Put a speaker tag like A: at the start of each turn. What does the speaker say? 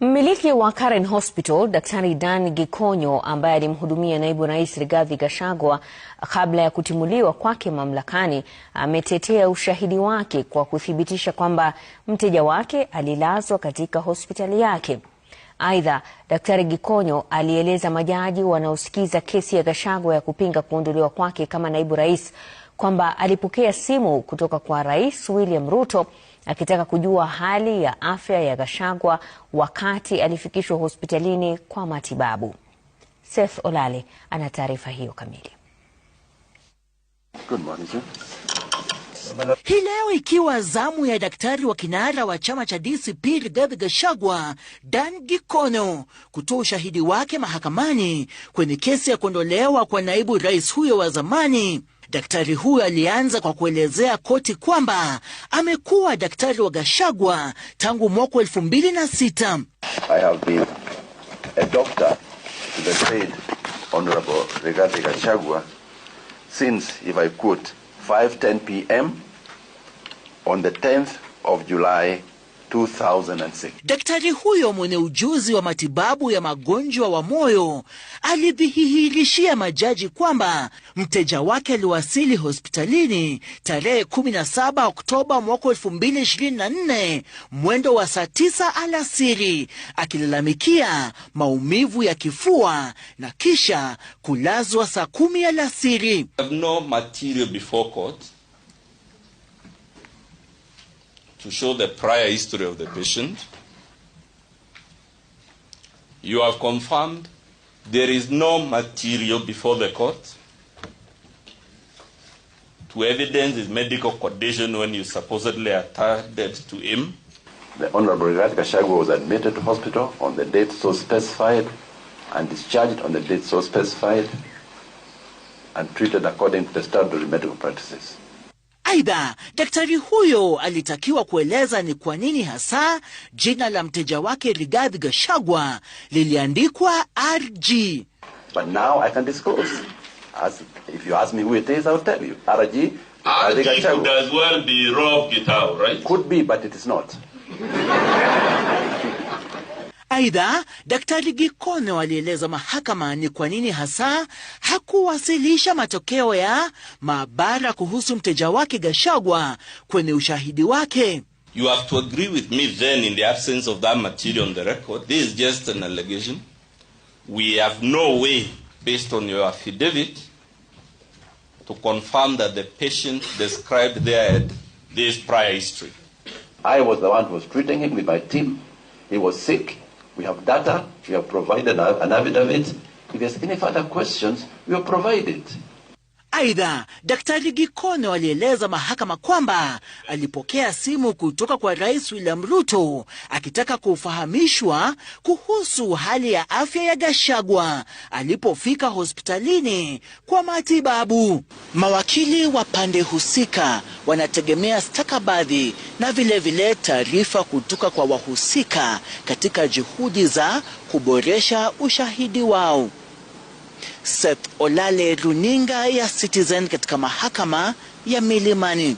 A: Mmiliki wa Karen Hospital, Daktari Dan Gikonyo, ambaye alimhudumia naibu rais Rigathi Gachagua kabla ya kutimuliwa kwake mamlakani, ametetea ushahidi wake kwa kuthibitisha kwamba mteja wake alilazwa katika hospitali yake. Aidha, Daktari Gikonyo alieleza majaji wanaosikiza kesi ya Gachagua ya kupinga kuondolewa kwake kama naibu rais kwamba alipokea simu kutoka kwa Rais William Ruto akitaka kujua hali ya afya ya Gachagua wakati alifikishwa hospitalini kwa matibabu. Seth Olale ana taarifa hiyo kamili.
B: Good morning, sir.
C: Hii leo ikiwa zamu ya daktari wa kinara wa chama cha DCP Rigathi Gachagua, Dan Gikonyo, kutoa ushahidi wake mahakamani kwenye kesi ya kuondolewa kwa naibu rais huyo wa zamani. Daktari huyo alianza kwa kuelezea koti kwamba amekuwa daktari wa Gachagua tangu mwaka 2006.
B: I have been a doctor to the said Honorable Rigathi Gachagua since, if I quote, 5:10 p.m. on the 10th of July 2006.
C: Daktari huyo mwenye ujuzi wa matibabu ya magonjwa wa moyo alidhihirishia majaji kwamba mteja wake aliwasili hospitalini tarehe 17 Oktoba mwaka 2024 mwendo wa saa 9 alasiri akilalamikia maumivu ya kifua na kisha kulazwa saa 10 alasiri.
D: I have no material before court to show the prior history of the patient. You have confirmed there is no material before the court to evidence his medical condition when you supposedly attended to him.
B: The Honorable Rigathi Gachagua was admitted to hospital on the date so specified and discharged on the date so specified and treated according to the standard medical practices.
C: Aidha, daktari huyo alitakiwa kueleza ni kwa nini hasa jina la mteja wake Rigathi Gachagua liliandikwa RG.
B: But now I can disclose. As if you ask me who it is, I'll tell you. RG, Rigathi
D: RG could
B: Gachagua.
D: as well be Rob Gitao, right?
B: Could be, but it is not.
C: Aidha, Daktari Gikonyo alieleza mahakama ni kwa nini hasa hakuwasilisha matokeo ya maabara kuhusu mteja wake Gachagua kwenye ushahidi wake.
D: You have to agree with me then, in the absence of that material on the record, this is just an allegation. We have no way, based on your affidavit, to confirm that the patient described there had this prior history.
B: I was the one who was treating him with my team. He was sick. We have data. We have provided an affidavit. If there's any further questions, we have provided.
C: Aidha, Daktari Gikonyo alieleza mahakama kwamba alipokea simu kutoka kwa Rais William Ruto akitaka kufahamishwa kuhusu hali ya afya ya Gachagua alipofika hospitalini kwa matibabu. Mawakili wa pande husika wanategemea stakabadhi na vilevile taarifa kutoka kwa wahusika katika juhudi za kuboresha ushahidi wao. Seth Olale, runinga ya Citizen katika mahakama ya Milimani.